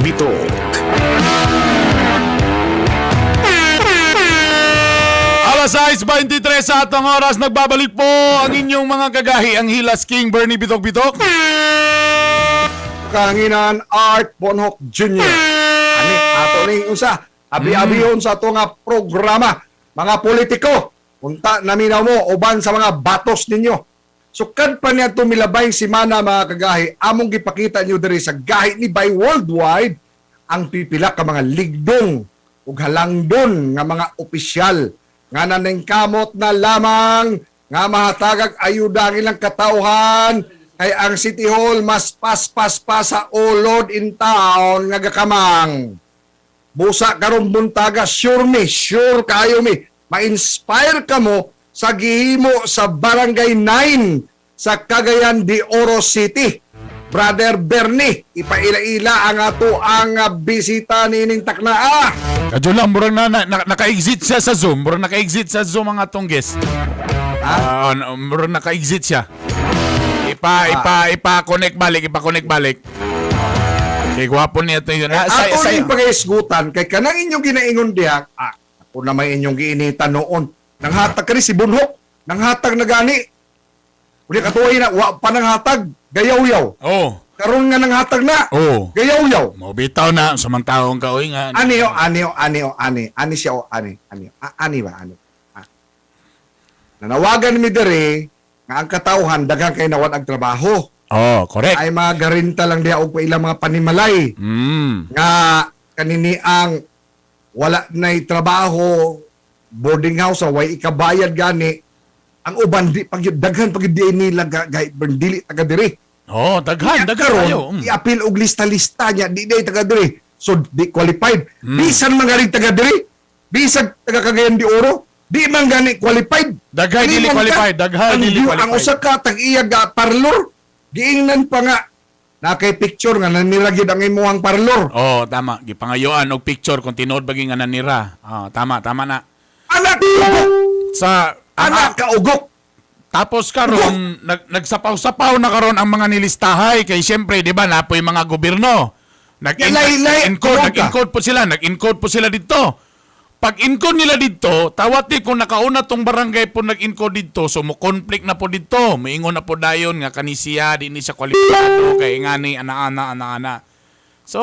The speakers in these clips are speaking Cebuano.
Bitok. Alas 6:23 sa atong oras, nagbabalik po ang inyong mga kagahi, ang Hilas King Bernie Bitok Bitok. Kahanginan Art Bonhoc Jr. Ani ato ning usa abi-abiyon sa ato nga programa, mga politiko. Unta naminaw mo uban sa mga batos ninyo. Sukad pa niya milabay simana, mga kagahi, among gipakita niyo diri sa Gahi ni Bay Worldwide ang pipila ka mga ligdong ug halangdon nga mga opisyal nga naningkamot na lamang nga mahatagag ayuda ang ilang katawhan kay ang City Hall mas paspas pa sa ulod in town nga gakamang. Busa karon buntaga, sure mi, sure kayo mi, ma-inspire ka mo sa gihimo sa Barangay 9 sa Cagayan de Oro City. Brother Bernie, ipaila-ila ang ato ang bisita nining taknaa. Kadyo lang, murag na naka-exit siya sa Zoom. Murag naka-exit sa Zoom ang atong guest. Ah, murag naka-exit siya. Ipa connect balik, ipa-connect balik. Kay gwapo niya ito yun. Ah, Ato ning pagaisgutan kay kanang inyong ginaingon diha, ako na may inyong giinitan noon. Nanghatag kani si Bunhok, nanghatag na gani. Uli katuoy na wa pa nanghatag, gayaw-yaw. Oh, Karon nga nanghatag na, gayaw-yaw. Mo bitaw na samantaong ka oy nga. Ani o, ani o, ani o, ani. Ani siya o, ani. Ani, ani ba, ani? Ah. Nanawagan mi diri nga ang katawhan daghan kay nawad ang trabaho. Oh, correct. Ay mga garinta lang diha og ilang mga panimalay nga kanini ang wala na'y trabaho, boarding house way ikabayad gani ang uban di pag daghan pag di nila dili taga diri. Oh, daghan, daghan Karon, kayo. I-appeal og lista-lista niya, di day taga diri. So di qualified. Bisan man gani taga diri, bisan taga Cagayan de Oro, di man gani qualified. Daghan dili man ka. qualified, daghan Ang dili qualified. Ang usa ka tag-iya ga parlor, giingnan pa nga na kay picture nga nanira gyud ang imuhang parlor. Oh, tama. Gipangayuan og picture kung tinuod ba gyud nga nanira. Oh, tama, tama na. Anak ugok, Sa ang, anak ka ugok. Tapos karon nagsapaw-sapaw na karon ang mga nilistahay kay syempre di ba napoy mga gobyerno. Nag Lay-lay, encode tuwag ka. Nag-encode po sila, nag-encode po sila dito. Pag encode nila dito, tawati kung nakauna tong barangay po nag-encode dito, so mo conflict na po dito. Moingon na po dayon nga kani siya di ni siya kwalipikado kay ngani ana-ana ana-ana. So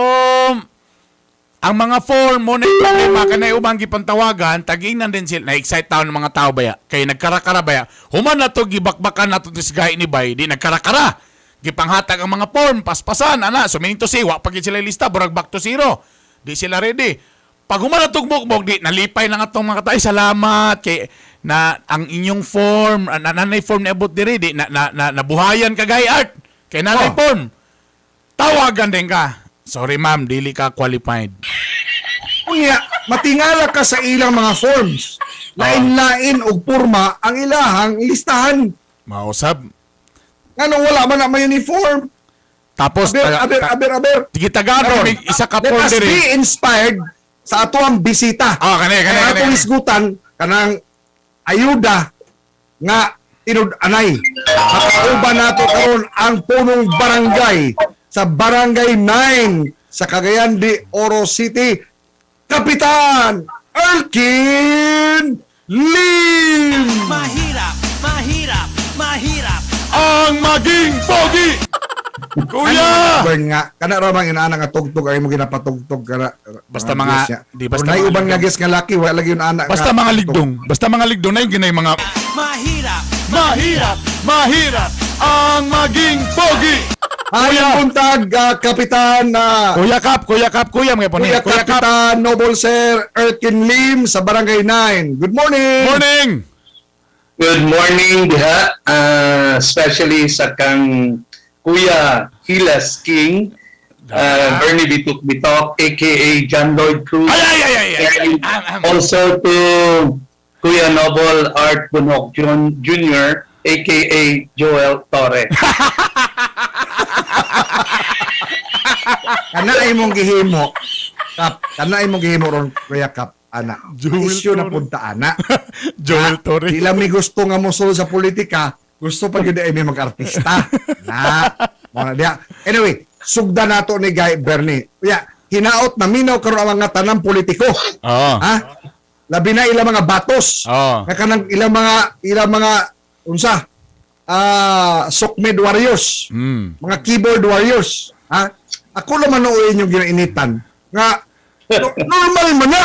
ang mga form mo na problema kanay ubang gipantawagan, tagingnan din sila. Na-excite taon ng mga tao baya. Kay nagkarakara baya. Human na to gibakbakan na to disgay ni bay, di nagkarakara. Gipanghatag ang mga form, paspasan, ana. So meaning to say, wa pa gid sila lista, burag back to zero. Di sila ready. Pag human na tugmukmok, di nalipay na nga tong mga tao. Ay, salamat kay na ang inyong form, na nanay form ni abot diri, di na nabuhayan ka gay art. Kay nanay form. Tawagan din ka. Sorry ma'am, dili ka qualified. Unya, matingala ka sa ilang mga forms. Lain-lain og porma ang ilahang listahan. Mausab. Ngano wala man na may uniform? Tapos, Aber, aber, aber, aber. Gitagaan Karon, may isa ka let form us diri. be inspired sa ato ang bisita. Ah, kani, kani, Kaya kani, atong kani. isgutan kanang ayuda nga tinud-anay. Makauban nato karon ang punong barangay sa Barangay 9 sa Cagayan de Oro City, Kapitan Erkin Lim! Mahirap, mahirap, mahirap. Ang maging pogi! Kuya! Burn nga. Kana ra bang inaana nga tugtog ay mo ginapatugtog kana. Basta mga- guest niya. di, basta Or mga uban nga ligdong. guest nga laki wala lagi yung anak. Basta nga mga tugtog. ligdong. Basta mga ligdong na yung ginay mga Mahirap, mahirap, mahirap ang maging pogi! Ay, buntag, Kapitan Kuya Kap, Kuya Kap, Kuya mga po Kuya niya. Kuya Kap, Kapitan Noble Sir Erkin Lim sa Barangay 9. Good morning! Morning! Good morning diha, especially sa kang Kuya Hilas King, Bernie Bitok Bitok, aka John Lloyd Cruz. Ay, ay, ay, ay, ay. And also to Kuya Noble Art Bunok Jr., aka Joel Torre. Kana ay mong gihimo. Kap, kana ay mong gihimo ron Kuya Kap, ana. Joel Issue na Torre. punta ana. Joel Torre. Di lang may gusto nga mosulod sa politika, gusto pa gyud ay may mag-artista. Na, mo na diha. Anyway, sugda nato ni Guy Bernie. Kuya, Hinaot na minaw karon ang mga tanang politiko. Oo. Ha? Labi na ilang mga batos. Oo. Nga kanang ilang mga unsa? Socmed warriors. Mga keyboard warriors. Ha? Ako naman nooy inyong ginainitan nga normal man na.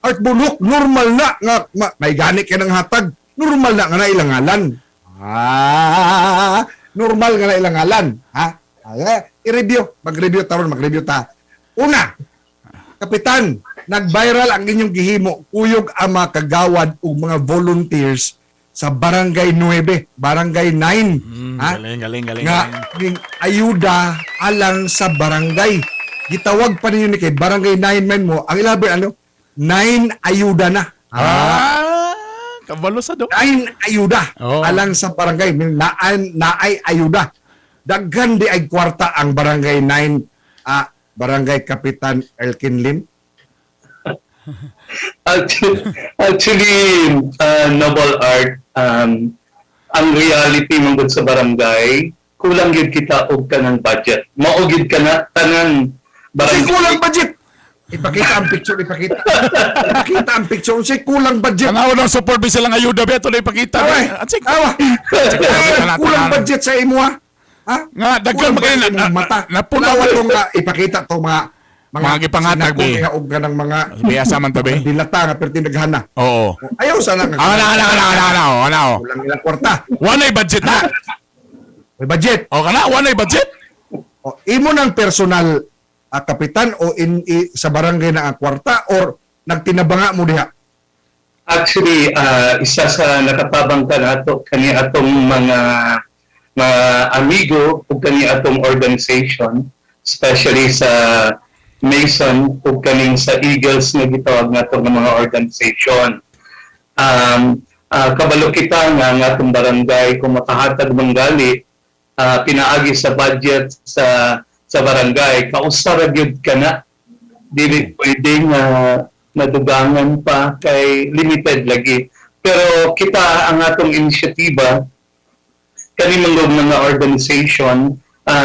Art Bonhoc, normal na nga may gani kay ng hatag. Normal na nga na ilang ngalan. Normal nga na ilang ngalan. Ha? Ay, i-review, mag-review taron, mag-review ta. Una, Kapitan, nag-viral ang inyong gihimo kuyog ang mga kagawad ug mga volunteers sa Barangay 9, Barangay 9. Ha? Galing, galing, galing. Nga galing. ning ayuda alang sa barangay. Gitawag pa ninyo ni kay Barangay 9 men mo, ang ilabi ano? 9 ayuda na. Ah, kabalo sa do. 9 ayuda Oo. alang sa barangay. Naan naay ayuda. Daghan di ay kwarta ang Barangay 9, Barangay Kapitan Elkin Lim. Actually, Noble Art, ang reality mong gud sa barangay, kulang gyud kita og kanang budget. Mao gyud kana tanan Kasi barangay. kulang budget. Ipakita ang picture, ipakita. Ipakita ang picture. Kasi kulang budget. Tanaw ng support ba silang ayuda ba? Ito na ipakita. Awa, At sige. awa. Tanaw, Kulang tanaw. budget sa imo ha. Ha? Nga, daghan Kulang man kayo budget na- imong mata. napuno. Tanawa tong ipakita to mga Mga gipangatag, sinakop be. nga og kanang mga Biyasa man to, be. dilata nga perti naghana. Oo. Ayaw sana nga. Ah, ana, ana, ana, ana, ana, oh, ana, oh. Kulang ilang kwarta. Walay budget na. May budget. O kana, walay budget. O, imo ng personal kapitan o sa barangay na ang kwarta or nagtinabanga mo diha. Actually, isa sa nakatabang ka nato kani atong mga amigo ug kani atong organization, especially sa Mason ug kaning sa Eagles nga gitawag nato nga mga organization. Kabalo kita nga ang atong barangay kung makahatag manggali pinaagi sa budget sa barangay, kausa ra gyud kana, dili pwede nga madugangan pa kay limited lagi. Pero kita ang atong inisyatiba kani manggod mga organization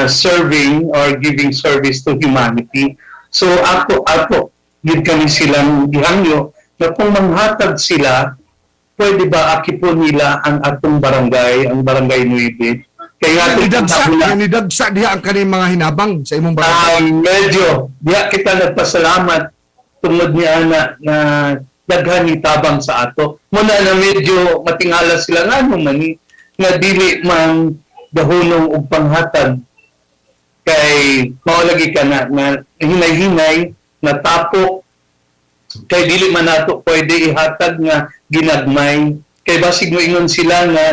serving or giving service to humanity. So ako ako gid kami silang gihangyo na kung manghatag sila, pwede ba aki po nila ang atong barangay, ang Barangay 9, kaya atong Nidagsa, hula- nidagsa diha ang kaning mga hinabang sa imong barangay. Medyo, diya kita nagpasalamat tungod niya na, na daghan ni tabang sa ato. Muna na medyo matingala sila nga no man ni, nga dili man dahunong og panghatag kay mao lagi ka na, na hinay-hinay natapok kay dili man nato pwede ihatag nga ginagmay kay basig moingon sila nga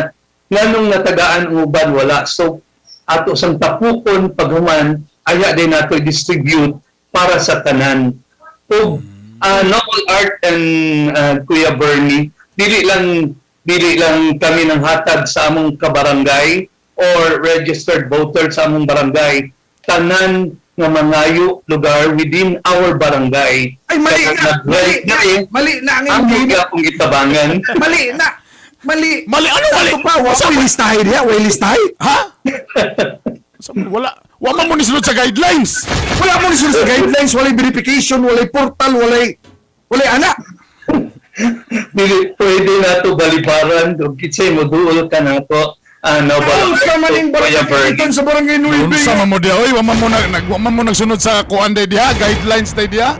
nganong natagaan ang uban wala. So ato sang tapukon paghuman aya din nato i-distribute para sa tanan. Ug Noble Art and Kuya Bernie, dili lang kami nang hatag sa among kabarangay or registered voter sa among barangay, tanan nga mangayo lugar within our barangay. Ay mali Kaya na, mali na, mali na ang ang imong mga akong gitabangan. Mali na. Mali. Mali, ano mali? Ito pa, wa Sa- ko listahay diha, way listahay. Ha? Wala. Wa man mo nisulod sa guidelines. Wala mo nisulod sa guidelines, walay verification, walay portal, walay ana. Dili pwede na to balibaran ug kinsay mo duol ka nato ano ba Unsa man ning Kuya barangay Bernie. kapitan sa Barangay 9? Unsa man mo diha oy, wa man mo wa man mo nagsunod sa kuan day diha, guidelines day diha.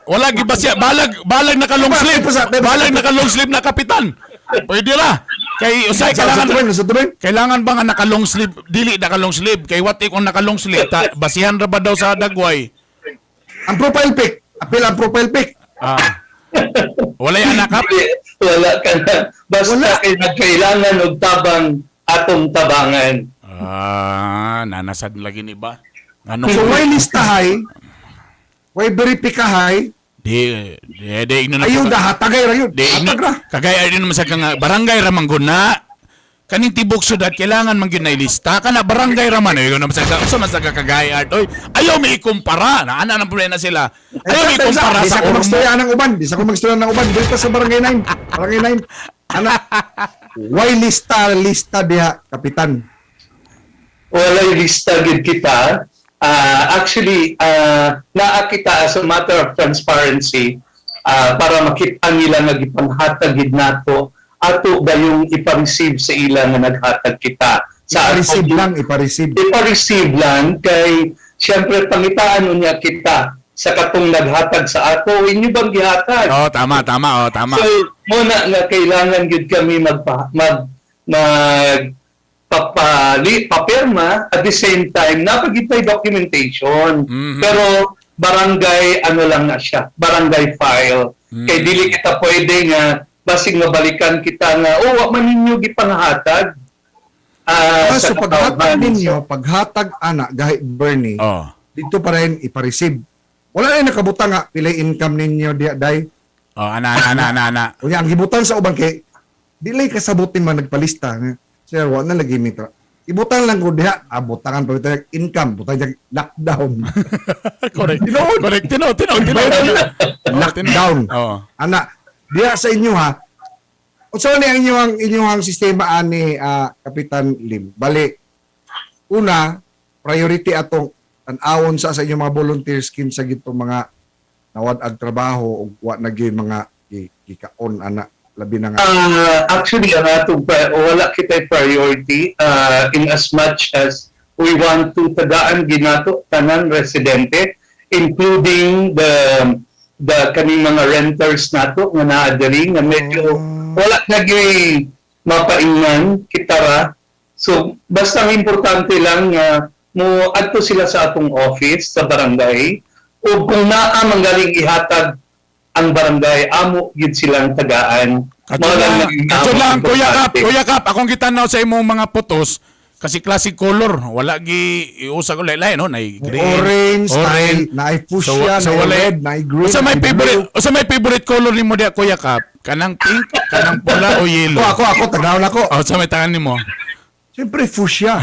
Wala gid ba siya balag balag naka long sleeve. Balag naka long sleeve na kapitan. Pwede ra. Kay usay Sa kailangan tuban, sa tuban. kailangan ba nga naka long sleeve, dili naka long sleeve kay what if kung naka long sleeve ta, basihan ra ba daw sa dagway? Ang profile pic, apil ang profile pic. Ah. Walay anak kap. Dili, wala ka na. Basta Wala. kay nagkailangan og tabang atong tabangan. Ah, nanasad lagi ni ba? Ano? So way listahay, way verifikahay, Di igno na ayun da hatagay ra yun. Di igno Hatag ra. kagaya din naman sa kanga barangay ra man gud na. Kaning tibok syudad kailangan man gyud na ilista kana barangay ra man eh naman sa usa man sa kagaya art oy. Ayaw mi ikumpara na ana nang problema sila. Ayaw mi ikumpara Di sa sa ko Ormo. magstorya ng uban, di sa ko magstorya ng uban, dito sa Barangay 9. Barangay 9. Ana, way lista lista diha kapitan. Walay lista gid kita. Actually, naa kita as a matter of transparency para makita nila nga gipanghatag gid nato, ato ba yung ipa-receive sa ila nga naghatag kita sa Ipa-receive lang, ipa-receive. Ipa-receive lang kay siyempre pangitaan unya kita sa katong naghatag sa ato, inyo bang gihatag? Oh, tama, tama, oh, tama. So, muna nga kailangan gyud kami magpa, mag mag papali papirma. At the same time, napagitay documentation. Pero barangay ano lang na siya, barangay file. Kay dili kita pwede nga basig mabalikan kita nga, "Oh, wa man ninyo gipanghatag." So Sa paghatag katawhan. ninyo, paghatag ana gahi Bernie, dito pa rin ipa-receive. Wala na nakabutang nga pila income ninyo diya day. Oh, ana, ana, ana, ana, ana. Unya ang gibutan sa uban kay dili kasabutin man nagpalista. Sir, wa na lagi mitra. Ibutang lang ko diha, butangan pa bitaw income, butang diha lockdown. Correct. Tinuod. Correct. Tinuod, tinuod, tinuod. Oh, Lockdown. Oh. Ana, diha sa inyo ha. Unsa ni ang inyong sistema ani, Kapitan Lim? Bali, una, priority atong tan-awon sa inyong mga volunteers kinsa gitong mga nawad-ag trabaho ug wa na gyud mga gikaon ana, labi na nga. Actually, ang atong wala kita priority in as much as we want to tagaan ginato tanan residente, including the kaning mga renters nato nga naa diri nga medyo wala na gyud mapaingnan kita ra. So basta ang importante lang nga mo adto sila sa atong office sa barangay ug kung naa manggaling ihatag ang barangay, amo gyud silang tagaan. Kato Mao lang, lang kato ang lang, Kuya Kap, importante. Kuya Kap, akong gitanaw sa imong mga photos, kasi classic color, wala gi iusa ko lain, no, nay green, Orange, orange, naay fuchsia, so naay wala- red, naay green, Usa may naay favorite, blue. usa may favorite color nimo diya, Kuya Kap? Kanang pink, kanang pula o yellow? Ako, tanawon ako. Oh, sa may tangan nimo. Siyempre fuchsia.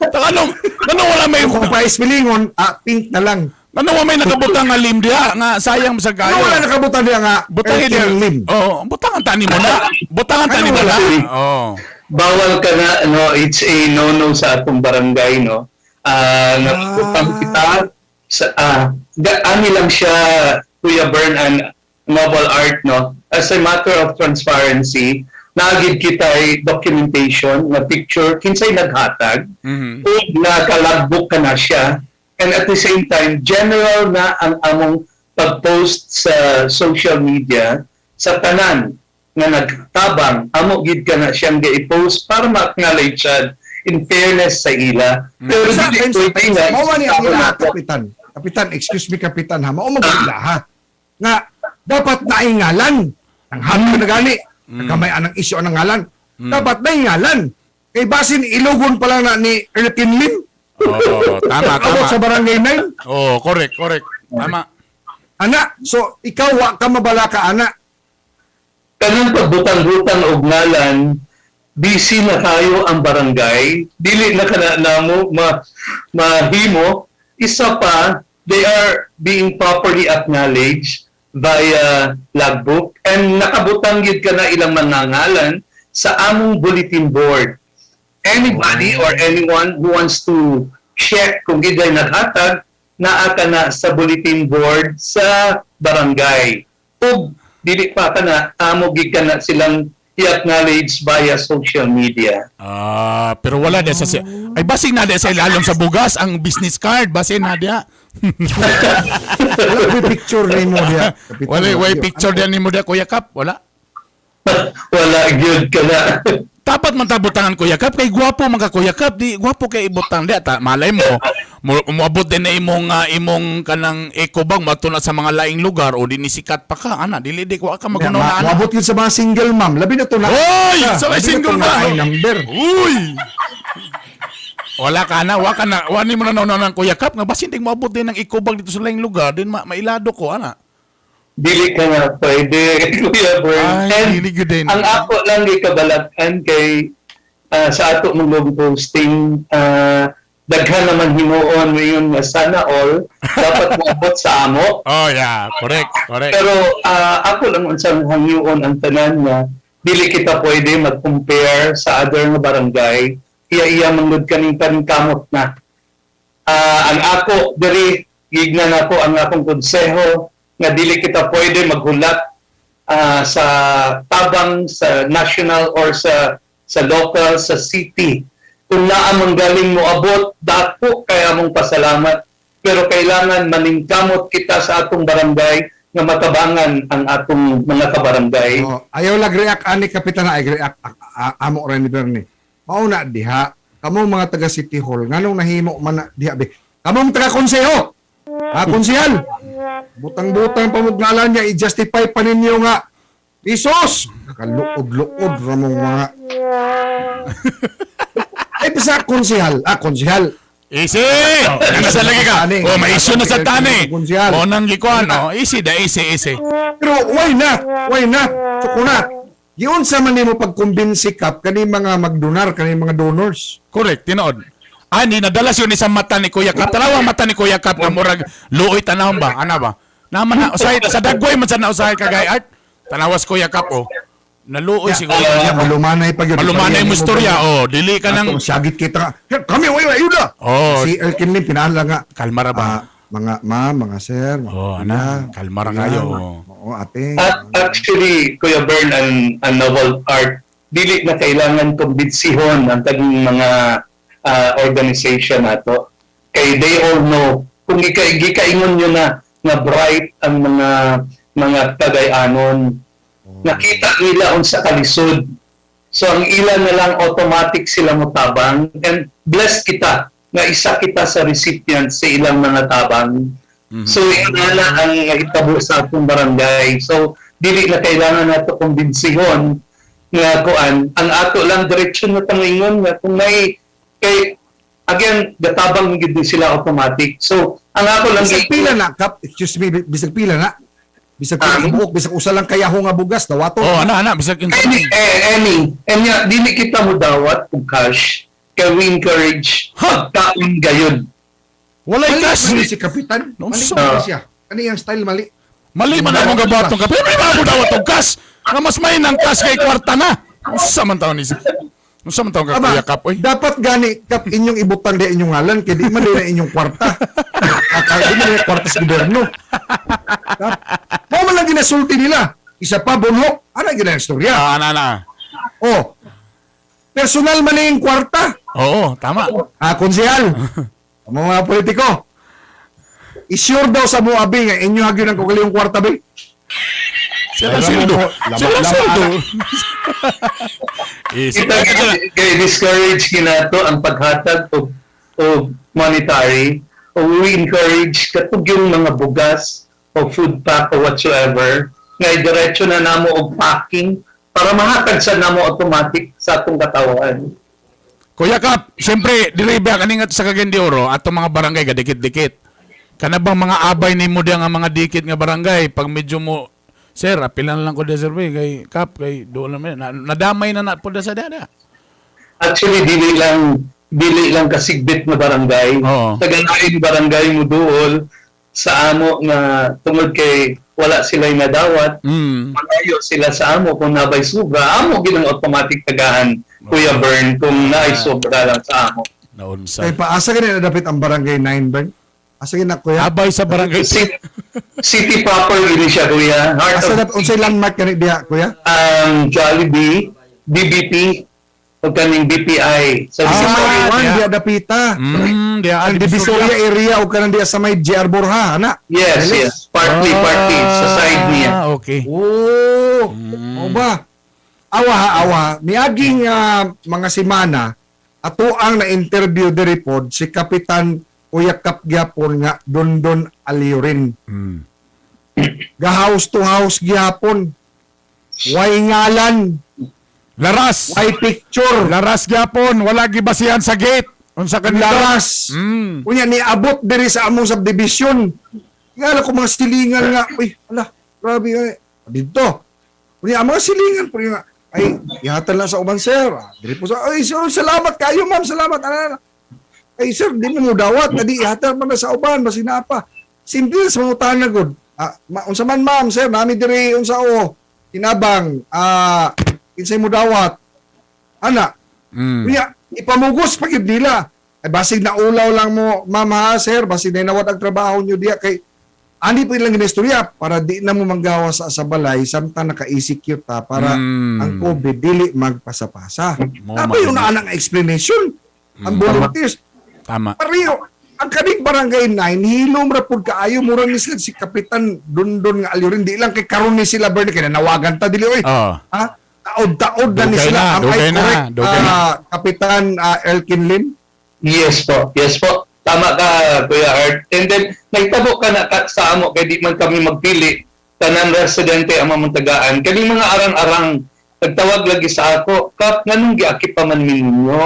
Tagalog, ngano wala may Kung pais milingon, pink na lang. ngano wala may nakabutang nga lim diha nga sayang sa kayo. Ano wala nakabutan diya nga Butang Erkin diha. Lim? Oh, butangan tani mo na. Butangan tani Ano mo na. wala? Oh. Bawal ka na, no, it's a no-no sa atong barangay, no. Nakutang kita sa ani lang siya, Kuya Bern and Noble Art, no. As a matter of transparency, naagid kita ay documentation na picture kinsay naghatag ug nakalagbook ka na siya, and at the same time general na ang among pag-post sa social media sa tanan nga nagtabang, amo gid ka na siyang i-post para ma-acknowledge siya in fairness sa ila, pero dili pwede nga Mao man ni ang isama ila, nato. Kapitan. Kapitan, excuse me, Kapitan ha. Mao man ila ha. Nga dapat naingalan. Ang hapon na gani. Nagamay anang isyu anang ngalan. Dapat naingalan. Kay basin ilugon pa lang na ni Erkin Lim. Oo, tama, Abot tama. sa barangay 9. Oh, correct, correct. Tama. Ana, so ikaw wa ka mabala ka ana. Kanang pagbutang-butang og ngalan, busy na kayo ang barangay, dili na kana namo mahimo. Isa pa, they are being properly acknowledged via logbook and nakabutang gid ka na ilang mga ngalan sa among bulletin board. Anybody or anyone who wants to check kung giday naghatag, naa ka na sa bulletin board sa barangay. Ug dili pa ka na, amo gid ka na silang i-acknowledge via social media. Ah, pero wala dia sa ay basing na dia sa ilalom sa bugas ang business card, basin na dia. Wala ko'y picture nimo diya, Kapitan. Wala way picture diya nimo diya, Kuya Kap, wala. Wala gyud ka na. Dapat man tabutangan, Kuya Kap, kay gwapo man ka, Kuya Kap, di gwapo kay ibutang diya ta, malay mo moabot din na imong kanang eco bag mato na sa mga laing lugar o di ni sikat pa ka ana, dili di wa ka magunaw na ana. Maabot yun sa mga single ma'am. Labi na to na. Hoy, sa may Labi na single to na ma'am. ay number. Uy! Wala ka na, wa ka na, wa ni mo na nauna ng Kuya Kap nga basin di moabot din ng eco bag dito sa laing lugar din mailado ko ana. Dili ka na pwede, Kuya Bern. Ay, And dili gyud din. ang ako lang gikabalak-an kay sa ato mong log posting, daghan naman himuon ngayon nga sana all dapat moabot sa amo. Oh yeah, correct, correct. Pero ako lang unsang hangyoon ang tanan nga dili kita pwede mag-compare sa other nga barangay. Iya-iya manggod kaning paningkamot na. Ang ako diri, gignan ako ang akong konseho nga dili kita pwede maghulat sa tabang sa national or sa local, sa city. Kung naa man galing mo abot, dako kay among pasalamat, pero kailangan maningkamot kita sa atong barangay nga matabangan ang atong mga kabarangay. Oh, ayaw lag react ani, Kapitan, ay react amo ra ni Bernie. Mauna diha kamo mga taga City Hall, nganong nahimo man na diha be? Kamong taga konseho. Ha, konsehal. Butang-butang pa mo ngalan niya, i-justify pa ninyo nga Isos! Nakaluod-luod ra mong mga ay basta konsehal, konsehal. Easy! Nasa lagi ka. Tani. Oh, may issue na sa tani. Konsehal. Oh, nang gikuan, oh. Easy da, easy, easy. Pero why not? Why not? So kuna, giunsa man nimo pagkumbinsi, Kap, kani mga magdonar, kani mga donors? Correct, tinuod. Ani nadala siya ni sa mata ni Kuya Kap. Tanaw ang mata ni Kuya Kap nga murag luoy tanawon ba? Ana ba? Naman na usahay sa dagway man sa nausahay kagay art. Tanawas Kuya Kap, oh. Naluoy siguro. Yeah, malumanay pa yun. Malumanay mo istorya, oh. Dili ka nang Atong syagit kita. Kami, way, ayuda! Oh. Si Erkin Lim, pinahala nga. Kalma ra ba? Mga ma'am, mga sir. Mga Oh, kuya, ana, kalma ra kuya, kayo. Oo, ate. At actually, Kuya Bern, ang novel art, dili na kailangan kumbinsihon ang taging mga organization nato. Kay they all know, kung gikaingon nyo na nga bright ang mga Cagayanon, nakita nila unsa kalisod. So ang ilan na lang, automatic sila motabang, and blessed kita nga isa kita sa recipient sa ilang mga tabang. So yun na lang ang nahitabo sa atong barangay. So dili na kailangan nato kumbensihon nga kuan, ang ato lang direksyon na tangingon nga kung may, kay again gatabang gid din sila automatic. So ang ako lang Bisag pila na, Kap. Excuse me, bisag pila na. Bisag pila Ah. ka buok, bisag usa lang kayaho nga bugas, dawato. Oh, ana ana bisag Any, eh, any. And nga, dili kita mo dawat og cash. Kaya we encourage Ha? pagkaon gayud. Walay Mali cash. man ni si Kapitan. No, Mali so- man siya. Ano yung style mali? Mali man among gabatong ka. Pero may mga dawat og cash. Nga mas may nang cash kay kwarta na. Unsa man taon ni si? Unsa man taon ka, Aba, Kuya Kap, oy? dapat gani, Kap, inyong ibutang di inyong ngalan kay di man di na inyong kwarta. At di man di na kwarta sa gobyerno. Kap, mao man lang ginasulti nila. Isa pa, Bonhok. Ano yung ginang istorya? Ah, ana ana. Oh, personal man na yung kwarta. Oo, tama. Ah, konsehal. Ang mga politiko. Isure daw sa Moabi nga inyo hagyo ng kugaliyong kwarta be. Sila Alam mo sildo. po, Sila lama- sildo. Easy. Kita kay discourage kinato ang paghatag og monetary, o we encourage katug yung mga bugas o food pack o whatsoever nga diretso na namo og packing para mahatag sa namo automatic sa atong katawan. Kuya Kap, siyempre, dili ba kaning sa Cagayan de Oro atong mga barangay gadikit-dikit. Kana bang mga abay nimo diyan nga mga dikit nga barangay pag medyo mo, "Sir, apilan lang ko da survey kay Kap kay doon naman na, nadamay na na po da sa dada." Actually, dili lang kasigbit na barangay. Oo. Sa ganain barangay mo duol sa amo nga tungod kay wala sila'y nadawat, malayo sila sa amo kung nabay sobra, amo ginang automatic tagahan, Kuya Bern, kung naay sobra lang sa amo. Naunsa. Kay paasa gani na dapit ang barangay 9 ba? Asa gani na, kuya? Abay sa barangay. City proper gini siya, Kuya. Heart Asa of dapit unsay landmark kani diha, kuya? Jollibee, DBP, o kaning BPI. Sa Ah, Divisoria. one diha. diha dapita. Diya Ang Divisoria area o kanang diha sa may JR Borja, ana. Yes, Bilis. yes. Partly, sa side niya. Ah, okay. Oh, o ba? Awa ha, awa. Miaging mga semana ato ang na-interview diri pod si Kapitan Kuya Kap gyapon nga Dondon Aliorin. Ga house to house gyapon. Way ngalan, Laras. way picture, Laras gyapon, wala gibasihan sa gate. Unsa kanila? Laras. Unya niabot diri sa among subdivision. Nga ko mga silingan nga, uy, ala, grabe nga. Dito. Unya ang mga silingan po nga, ay, ihatan lang sa uban, sir. Ah, diri po sa, ay, sir, salamat kayo, ma'am, salamat. Ana, ana. Ay, sir, di mo mo dawat, na di ihatan man na sa uban, basi na pa. Simple sa mga na gud. Ah, unsa man, ma'am, sir, nami diri unsa o tinabang, kinsay mo dawat. Ana, unya, ipamugos pa gyud nila. Ay basig naulaw lang mo, ma'am ha, sir, basig na inawat ang trabaho nyo diya kay ani po ilang ginistorya para di na mo manggawa sa balay samtang naka-ECQ ta para ang COVID dili magpasapasa. Mo Tapos yun man. na ang explanation ang volunteers. Tama. Pareho. Ang kaning barangay 9, hilom ra pud kaayo, mura ni sila si Kapitan Dundon nga alyorin, di lang kay karon ni sila Bernie kay nanawagan ta dili oy. Oh. Ha? Taod-taod na ni Dugay sila. na, Am I dugay na, correct, dugay na. Kapitan Elkin Lim? Yes po. Yes po. Tama ka, Kuya Art. And then, nagtabo ka na ka, sa amo kay di man kami magpili. Tanan residente ang mamuntagaan. Kani mga arang-arang nagtawag lagi sa ako, "Kap, nganong giakip pa man ninyo?"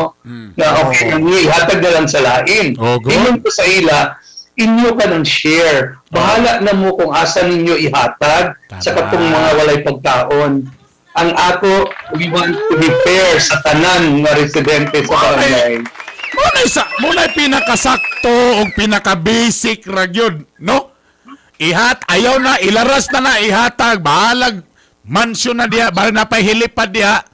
Na okay na ni, hatag na lang sa lain. Oh, good. Ingon ko sa ila, inyo ka ng share. Bahala na mo kung asa ninyo ihatag Tama. sa katong mga walay pagkaon. Ang ako, we want to be fair sa tanan nga residente sa barangay. Muna pinakasakto o pinaka-basic ra gyud, no? Ihat ayaw na ilaras na na ihatag bahalag mansyon na diha, bahalag na pahilipad diha.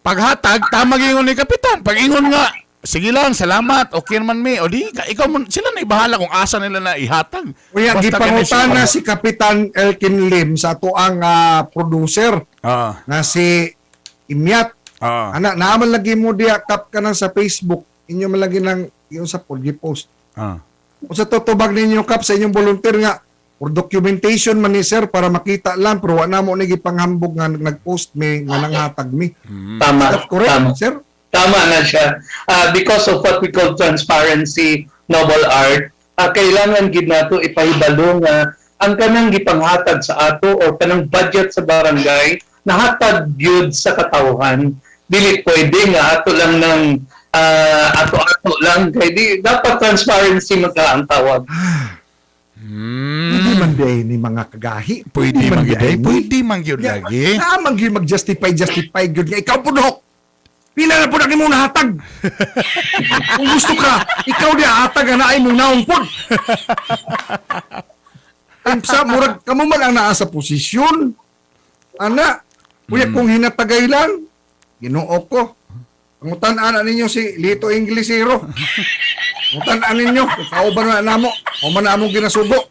Paghatag tama gingon ni kapitan. Pag ingon nga sige lang, salamat, okay man mi. O di, ikaw mo, sila na ibahala kung asa nila na ihatag. Kuya, Basta gipangutana kini si Kapitan Elkin Lim sa atoang producer nga si Imyat. Ana, naaman lagi mo diya kap ka nang sa Facebook. Inyo man lagi nang yung sa pod post. Kung sa tutubag ninyo kap sa inyong volunteer nga or documentation man ni sir para makita lang pero wa na mo ni gipanghambog nga nag-post mi nga nanghatag mi. Tama. Is that correct, Tama. sir? Tama na siya. Because of what we call transparency, noble art, kailangan gid nato ipahibalo nga ang kanang gipanghatag sa ato o kanang budget sa barangay nahatag gyud sa katawhan. Dili pwede nga ato lang ng ato-ato lang kay di dapat transparency magka ang tawag. Hindi man diay ni mga kagahi. Pwede man gyud diay eh. ni. Pwede man gyud lagi. Tama gyud mag-justify justify gyud nga ikaw pud hok. Pila na pud ang imong nahatag. Kung gusto ka, ikaw di hatag nga naay mong naong pud. Sa murag kamo man ang naa sa posisyon. Ana, kuya kung hinatagay lang, Ginoo ko. Pangutan ana ninyo si Lito Inglesero. Pangutan ninyo, kauban na namo, o man na among ginasugo.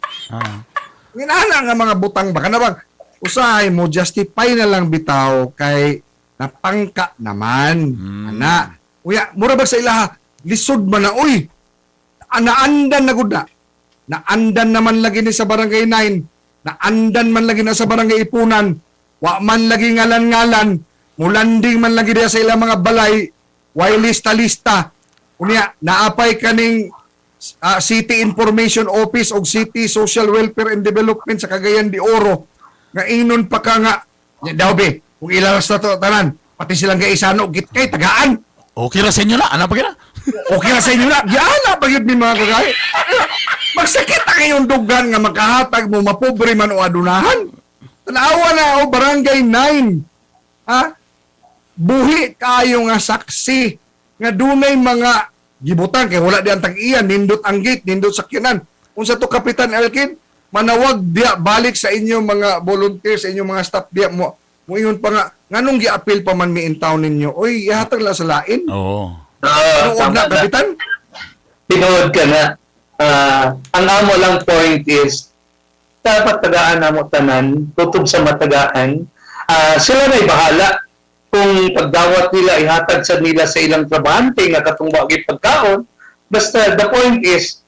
Ginana nga mga butang ba kana bang usahay mo justify na lang bitaw kay napangka naman. Ana. Uya, mura ba sa ilaha lisod man na oy. Naandan na gud na. Naandan naman lagi ni sa barangay 9. Naandan man lagi na sa barangay Ipunan. Wa man lagi ngalan-ngalan. Mulanding man lagi diya sa ilang mga balay. Way lista-lista. Unya, naapay kaning City Information Office o City Social Welfare and Development sa Cagayan de Oro nga inon pa ka nga nya daw be kung ilaras na to tanan pati silang gaisano git kay tagaan. Okay ra sa inyo na. Ano pa kina? Okay ra sa inyo na giana pa gyud ni mga kagay. Magsakit ang iyong dugan nga makahatag mo mapobre man o adunahan. Tanawa na o barangay 9, ha, buhi kayo nga saksi nga dunay mga gibutang kay wala di ang tag-iyan, nindot ang gate, nindot sakyanan. Unsa to, Kapitan Elkin, manawag diya balik sa inyong mga volunteers, sa inyong mga staff diya mo moingon pa nga nganong giapil pa man mi in town ninyo, oy, ihatag lang sa lain. Oo. Tinuod Tama na, na. Kapitan. Tinuod ka na. Ang amo lang point is dapat tagaan namo tanan, tutob sa matagaan. Sila na'y bahala kung pagdawat nila ihatag sa nila sa ilang trabahante nga katong wagi pagkaon. Basta the point is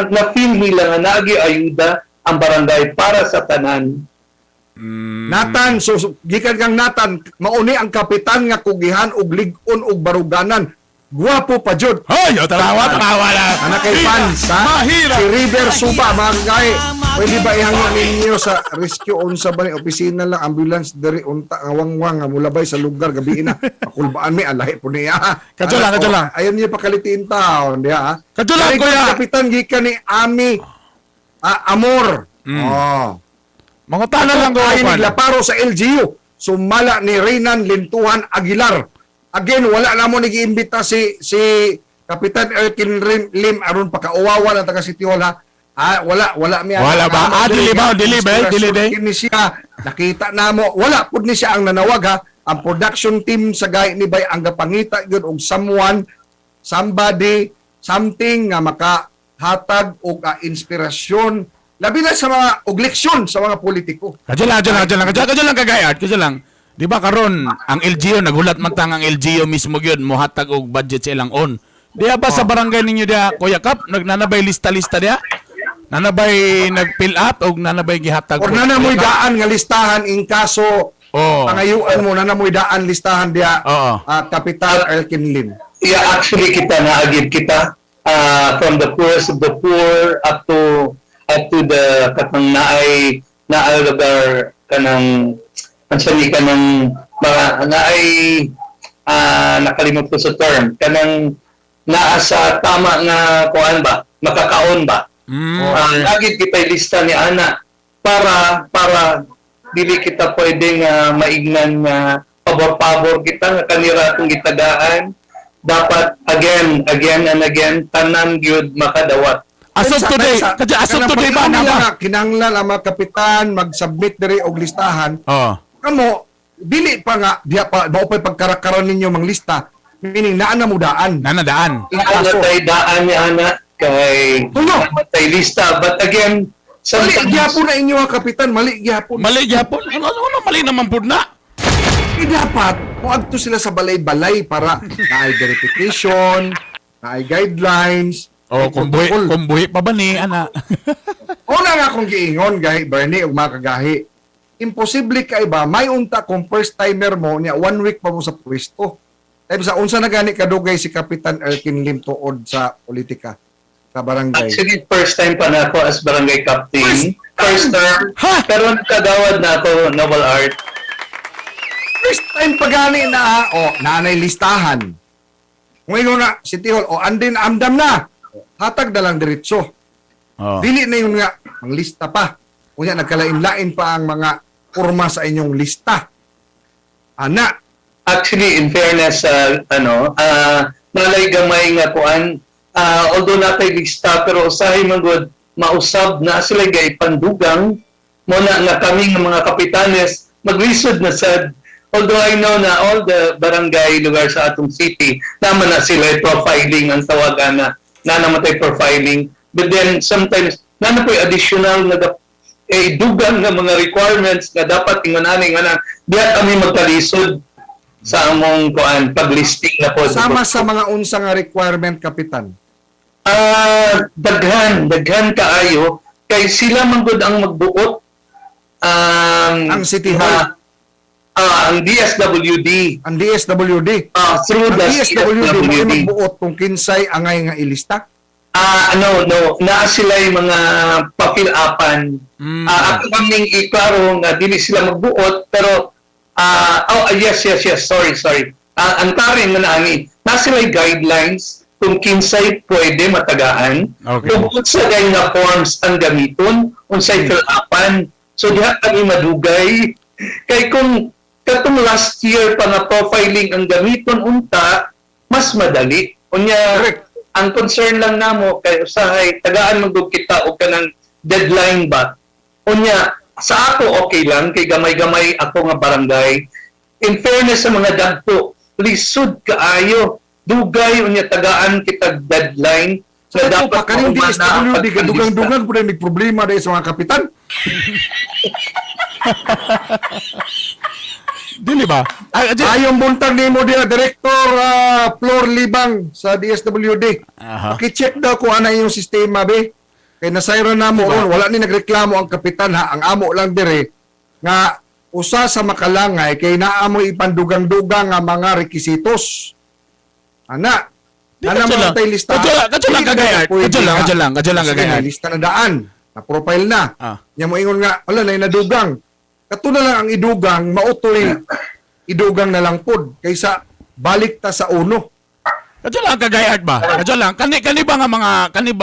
na-feel nila nga naagi ayuda ang barangay para sa tanan. Nathan, so gikan kang Nathan, mauni ang kapitan nga kugihan og lig-on og baruganan. Gwapo pa jud. Hoy, o, tanawa, tanawa na. Anak kay fans, ha? Mahirap. Si River Suba, mga kagay. Pwede ba ihangyo ninyo sa rescue unsa ba ni opisina lang, ambulance diri unta nga wangwang nga mulabay sa lugar gabi na. Pakulbaan mi alahi po niya. Kadyo lang, Anak, kadyo oh, lang. Ayaw niyo pakalitiin taon, diha ha. Kadyo lang, Very good, kuya. Kapitan gikan ni Ami Amor. Oh. Mangutana lang ko. Ay Juan. naglaparo sa LGU. Sumala ni Reynan Lintuhan Aguilar. Again, wala na mo nag-iimbita si Kapitan Erkin Lim aron pakauwawa ng taga City Hall ha. Wala wala mi. Wala ba? Dili ba? Dili ba? Dili day? Kini siya nakita namo wala pud ni siya ang nanawag ha. Ang production team sa gay ni Bay ang gapangita gyud og someone Somebody, something nga makahatag og inspirasyon labi na sa mga og leksyon sa mga politiko. Kadyo lang, kadyo lang, kadyo lang, kadyo, kadyo lang kagayad, kadyo lang. Di ba karon ang LGU naghulat man tang ang LGU mismo gyud mohatag og budget sa ilang on. Diya ba sa barangay ninyo diya, Kuya Kap, nagnanabay lista-lista diya? Nanabay nag-fill up og nanabay gihatag? Or nanamoy daan nga listahan in kaso Oo. pangayuan mo, nanamoy daan listahan diya, Oo. Kapitan Erkin Lim. Yeah, actually kita naagid kita from the poorest of the poor up to the katang naay naay lugar kanang unsa ni kanang mga naay nakalimot ko sa term, kanang naa sa tama nga kuan ba, makakaon ba. Lagi kita lista ni ana para dili kita pwede nga maignan nga pabor-pabor kita nga kanira atong gitagaan. Dapat again, again and again, tanan gyud makadawat. As of today, kadyo, as of Kanang today ba pag-ingon na nila ba? nga, kinahanglan ang mga kapitan mag-submit diri og listahan. Oo. Kamo dili pa nga diha pa mao pa'y pagkarakaran ninyo mang lista, meaning naa na mo daan. Nanadaan. In kaso. Ana tay daan ni ana kay Tulo. ana tay lista, but again, Mali sometimes gyapon na inyo ang kapitan, mali gyapon. Mali gyapon. Ano, ano, ano, mali naman pud na? Eh, dapat moadto sila sa balay-balay para naay verification, naay guidelines. Oh, may kung buhi, protocol. kung buhi pa ba ni ana? Una nga akong giingon gahi Bernie ug mga kagahi. Imposible kay ba may unta kung first timer mo niya, one week pa mo sa pwesto. Kay sa unsa na gani kadugay si Kapitan Erkin Lim tuod sa politika sa barangay? Actually, first time pa na ako as barangay captain, first term. Ha? Pero nakagawad na ako, Noble Art. First time pa gani na ha, o nanay listahan. Kung ingon na City Hall o andin amdam na, hatag na lang diretso. Oh. Dili na yun nga manglista pa. Unya nagkalain-lain pa ang mga kurma sa inyong lista. Ana, Actually, in fairness, ano, nalay gamay nga kuan, although natay lista, pero usahay man gud mausab na sila gay pandugang mo na nga kami nga mga kapitanes maglisod na sad. Although I know na all the barangay lugar sa atong city naman na sila profiling ang tawagan na na namatay profiling, but then sometimes na na po'y additional na eh, dugang nga mga requirements nga dapat ingon ani nga na diha kami magkalisod sa among kuan paglisting na po. Sama sa mga unsa nga requirement, Kapitan? Daghan, daghan kaayo kay sila man gud ang magbuot Ang City Hall. Ang DSWD. Ang DSWD. Through Ang the DSWD mo CSWD. magbuot kung kinsay angay nga ilista. No, naa sila yung mga pa-fill upan. Ako kaming iklaro nga dili sila magbuot, pero oh, yes, sorry, sorry. Ang karin nga naani, na sila guidelines kung kinsay pwede matagaan. Kung unsa gay nga forms ang gamiton, unsay fill upan. So diha kami madugay kay kung katong last year pa nga profiling ang gamiton unta, mas madali. Unya, ang concern lang namo kay usahay tagaan man gud kita og kanang deadline ba. Unya sa ako okay lang kay gamay-gamay ako nga barangay. In fairness sa mga dagko, lisod kaayo, dugay, unya tagaan kita deadline Sa na dapat pa kaning mahuman na ang DSWD pagpalista. kadugang-dugang pud ay problema dahil sa mga kapitan. Dili ba? Ay, adyo- Ayong buntag nimo diha, Director Flor Libang sa DSWD. Paki-check daw kung ano yung sistema be. Kay nasayran na mo Diba? ron, wala ni nagreklamo ang kapitan ha, ang amo lang dire nga usa sa makalangay kay naa mo ipandugang-dugang nga mga rekisitos. Ana, Di, ana kadyo mo lang. tay lista. Kadyo lang, Dili kagayad. pwede Kadyo lang, nga. kadyo lang, kadyo lang, Sige, kagayad. lista na daan. Na profile na. Nya mo ingon nga, wala na nadugang. Kato na lang ang idugang, mautoy idugang na lang pod kaysa balik ta sa uno. Kadyo lang kagayad ba? Kadyo lang. Kani ba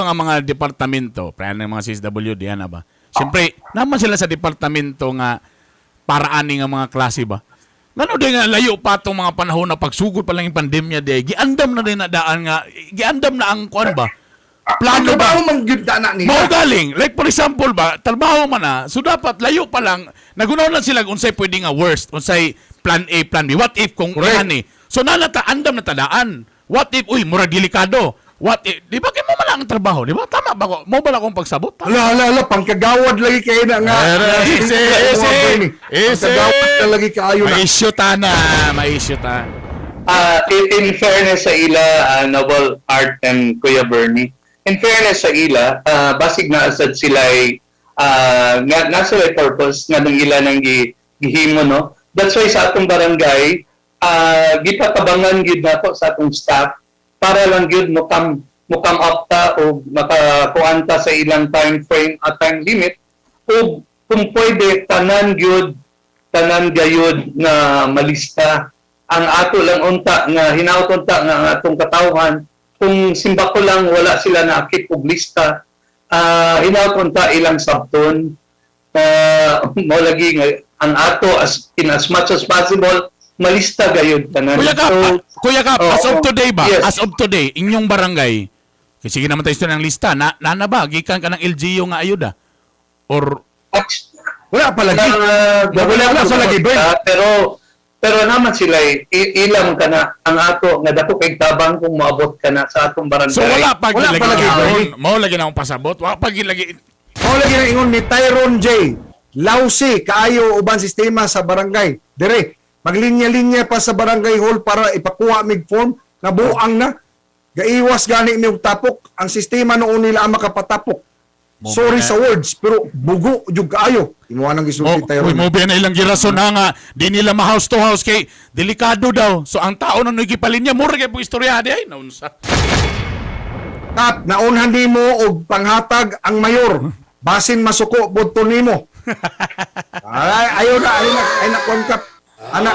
nga mga departamento, pre ng mga CSWD ana ba? Siyempre, naman sila sa departamento nga para ani nga mga klase ba? Ngano di nga layo pa tong mga panahon na pagsugod pa lang yung pandemya di, giandam na din na daan nga, giandam na ang kuan ba? Plano ba? Trabaho man gyud na nila. Mao galing. Like for example ba, trabaho man na, so dapat layo pa lang, nagunaw lang sila kung unsay pwede nga worst, unsay plan A, plan B. What if kung Correct. ani? So nanata andam na tadaan. What if, uy, murag delikado. What if, di ba kay mo man ang trabaho, di ba? Tama ba ko? Mo ba na akong pagsabot? Tama. Ala, ala, ala, pangkagawad lagi kayo na nga. Pero, easy, easy, easy. Pangkagawad na lagi kaayo na. May-issue ta na, may-issue ta. In fairness sa ila, Noble Art and Kuya Bernie, in fairness sa ila, basig na asad sila ay, nga, nasa sila purpose nga nung ila nang gihimo, no? That's why sa atong barangay, gipatabangan gyud nako sa atong staff para lang gyud mo come up ta o makakuan ta sa ilang time frame at time limit o kung pwede tanan gayud nga malista. Ang ato lang unta nga hinaut unta nga ang atong katawhan, kung simbako lang wala sila naakip og lista, hinaut unta ilang sabton, mo lagi nga ang ato as in as much as possible malista gayud tanan. Kuya Kap, So, Kuya Kap, as of Oo. today ba? Yes. As of today, inyong barangay, kasi sige naman tayo ng lista, na na ba, gikan ka ng LGU nga ayuda? Or, Wala pa lagi. Wala Wala sa lagi, Bern. Pero pero naman sila eh, ilang ka na ang ato nga dako kay tabang kung moabot ka na sa atong barangay. So wala pa Wala lagi pa lagi, karon. Bernie. Mao lagi na akong pasabot. Wala pa lagi. Mao lagi na ingon ni Tyron J. Lousy kaayo uban sistema sa barangay. Dire, maglinya-linya pa sa barangay hall para ipakuha mig form na buang na. Gaiwas gani mi og tapok ang sistema noon nila ang makapatapok. Mo Sorry ba na- sa words pero bugo jud kaayo. Imuha nang gisulti Oh, Tyron. uy, mo ba na ilang girason na nga di nila ma house to house kay delikado daw. So ang tao na nagipalinya mura kay po istorya di ay naunsa. Kap, naunhan nimo og panghatag ang mayor. Basin masuko budto nimo. Ay, ayaw na, ay na, ay na, kuwan kap. Ana.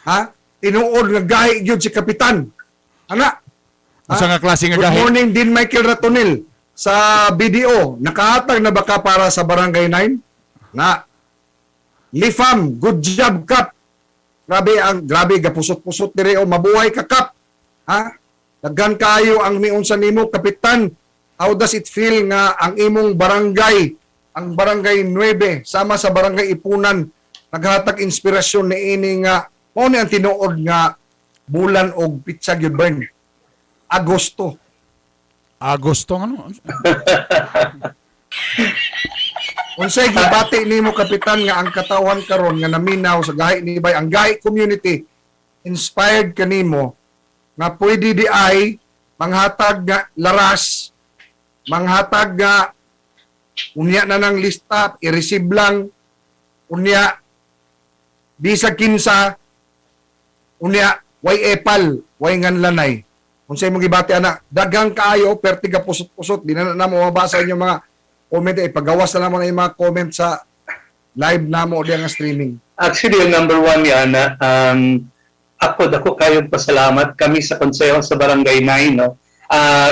Ha? Tinuod nga gahi gyud si kapitan. Ana. Unsa nga klase nga Good gahi? morning din Michael Ratonil sa BDO. Nakahatag na ba ka para sa Barangay 9? Na. Lifam, good job kap. Grabe ang grabe gapusot-pusot dire o mabuhay ka kap. Ha? Daghan kaayo ang miunsa nimo kapitan. How does it feel nga ang imong barangay, ang Barangay 9 sama sa Barangay Ipunan naghatag inspirasyon ni ini nga mao ni ang tinuod nga bulan og pitsa gyud Bern. Agosto. Agosto ano? Unsay gibati nimo kapitan nga ang katawhan karon nga naminaw sa gahi ni bay ang gahi community inspired kanimo nga pwede di ay manghatag nga laras, manghatag nga unya na ng lista i-receive lang unya bisag kinsa unya way epal way nganlanay? Unsay imong gibati ana? Daghang kaayo perti ka pusot-pusot, di na namo mabasa inyong mga comment eh, pagawas na namo na yung mga comment sa live namo o diya nga streaming. Actually, yung number one ni Ana, ako dako kayong pasalamat kami sa konseho sa Barangay 9, no.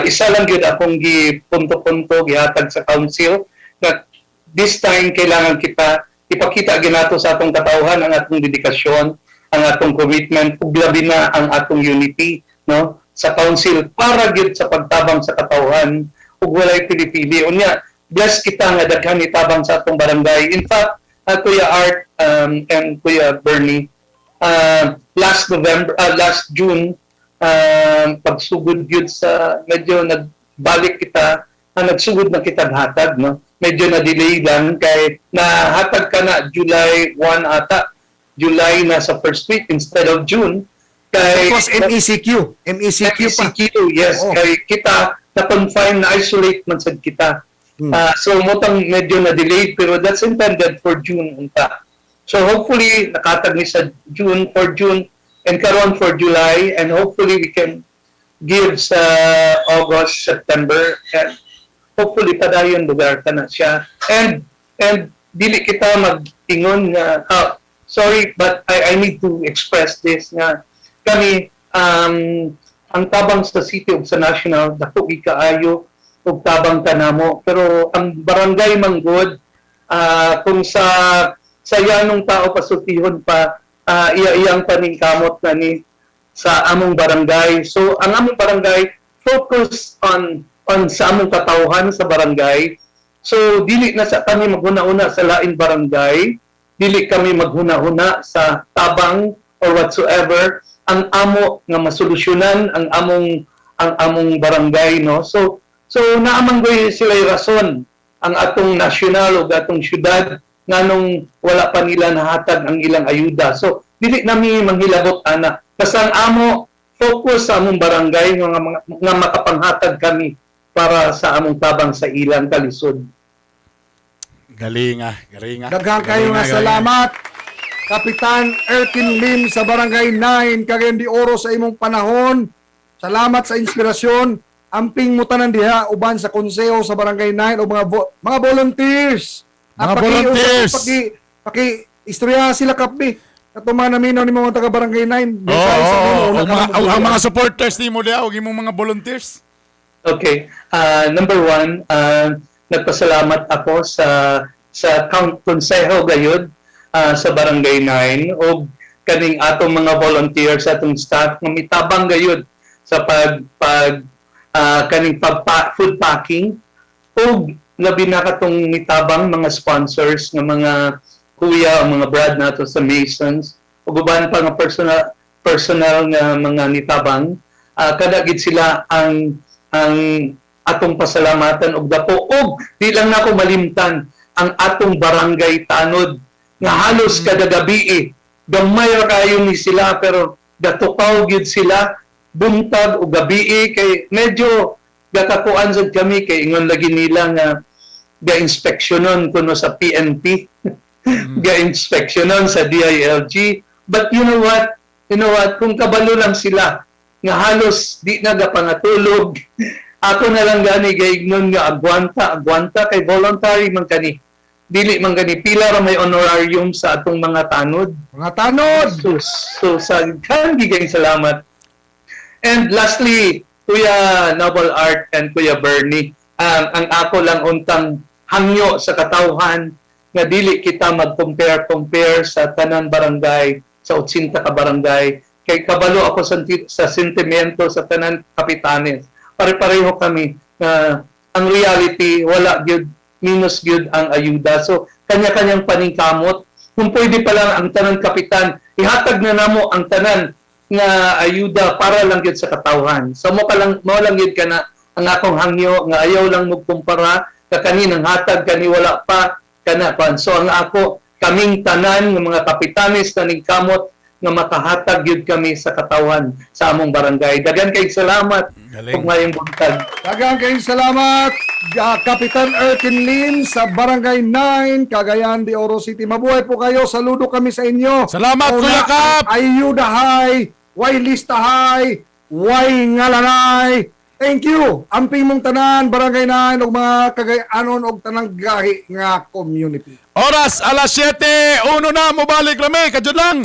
Isa lang gyud akong gi punto-punto gihatag sa council that this time kailangan kita ipakita ginato sa atong katawhan ang atong dedikasyon, ang atong commitment ug labi na ang atong unity, no, sa council para gyud sa pagtabang sa katawhan ug walay pili-pili. Unya, bless kita nga daghan itabang sa atong barangay. In fact, Kuya Art and Kuya Bernie, last November, last June, pagsugod yun sa medyo nagbalik kita, nagsugod na kita hatag, no? Medyo na delay lang kay nahatag ka na July 1 ata. July na sa first week instead of June. Kay Tapos MECQ, MECQ pa. MECQ, yes. Oo. Kay kita na confine na isolate man sad kita. So motang medyo na delayed pero that's intended for June unta. So hopefully nakatag ni sa June for June and karon for July and hopefully we can give sa August, September and hopefully padayon lugar ka na siya. And dili kita mag-ingon nga sorry but I need to express this nga kami ang tabang sa city ug sa national dako kaayo og tabang kanamo pero ang barangay manggod kung sa yanong tao pasultihon pa iya-iyang paningkamot na ni sa among barangay. So ang among barangay focus on sa among katawhan sa barangay. So dili na sa kami maghuna-una sa lain barangay, dili kami maghuna-huna sa tabang or whatsoever. Ang amo nga masolusyonan ang among barangay, no? So naa man goy sila rason ang atong nasyonal ug atong syudad nganong wala pa nila nahatag ang ilang ayuda. So dili nami manghilabot ana, basta ang amo focus sa among barangay nga makapanghatag kami para sa among tabang sa ilang kalisod. Galing ah, galing ah. Daghang kayo Galing nga ah, galing ah. salamat. Kapitan Erkin Lim sa Barangay 9, Cagayan de Oro, sa imong panahon. Salamat sa inspirasyon. Amping mo tanan diha uban sa konseho sa Barangay 9 o mga volunteers. Mga volunteers. Paki paki istorya sila, kapi. Katong mga naminaw ni mga taga Barangay 9. Oo, oo, oo. Ang mga supporters nimo diha og imong mga volunteers. Okay. Number one, nagpasalamat ako sa konseho gayud sa Barangay 9 og kaning atong mga volunteers, atong staff nga mitabang gayud sa pag pag kaning pag food packing ug labi na katong mitabang mga sponsors nga mga kuya o mga brad nato sa Masons ug uban pa nga personal personal nga mga nitabang. Kada gid sila ang atong pasalamatan og dako. Og di lang nako malimtan ang atong barangay tanod nga halos kada gabi eh, gamay ra kayo ni sila pero gatukaw gyud sila buntag o gabi eh, kay medyo gakakuan sad kami kay ingon lagi nila nga ga-inspeksyonon kuno sa PNP, ga-inspeksyonon sa DILG. But you know what, you know what, kung kabalo lang sila nga halos di na gapangatulog. Ako na lang gani gaignon nga agwanta, agwanta, kay voluntary man kani, dili man gani pila ra may honorarium sa atong mga tanod. Mga tanod. So sa kan gigayong salamat. And lastly, Kuya Noble Art and Kuya Bernie, ang ako lang untang hangyo sa katawhan nga dili kita mag-compare compare sa tanan barangay, sa 80 ka barangay, kay kabalo ako sa sentimento sa tanan kapitanes. Pare-pareho kami nga ang reality wala gyud, minus gyud ang ayuda. So kanya-kanyang paningkamot. Kung pwede pa lang ang tanan kapitan, ihatag na namo ang tanan nga ayuda para lang gyud sa katawhan. So mo ka lang mo lang gyud kana ang akong hangyo nga ayaw lang mo kumpara ka kaninang hatag kani wala pa kana pan. So ang ako, kaming tanan ng mga kapitanes na ningkamot nga makahatag gyud kami sa katawhan sa among barangay. Daghan kay salamat Galing. ug maayong buntag. Daghang kayong salamat, Kapitan Erkin Lim sa Barangay 9, Cagayan de Oro City. Mabuhay po kayo. Saludo kami sa inyo. Salamat, Una, Kuya Kap! Ayudahay, way listahay, way ngalanay. Thank you. Amping mong tanan, Barangay 9, ug mga Cagayanon og tanang gahi nga community. Oras alas 7, uno na, mobalik rami, kadyo lang.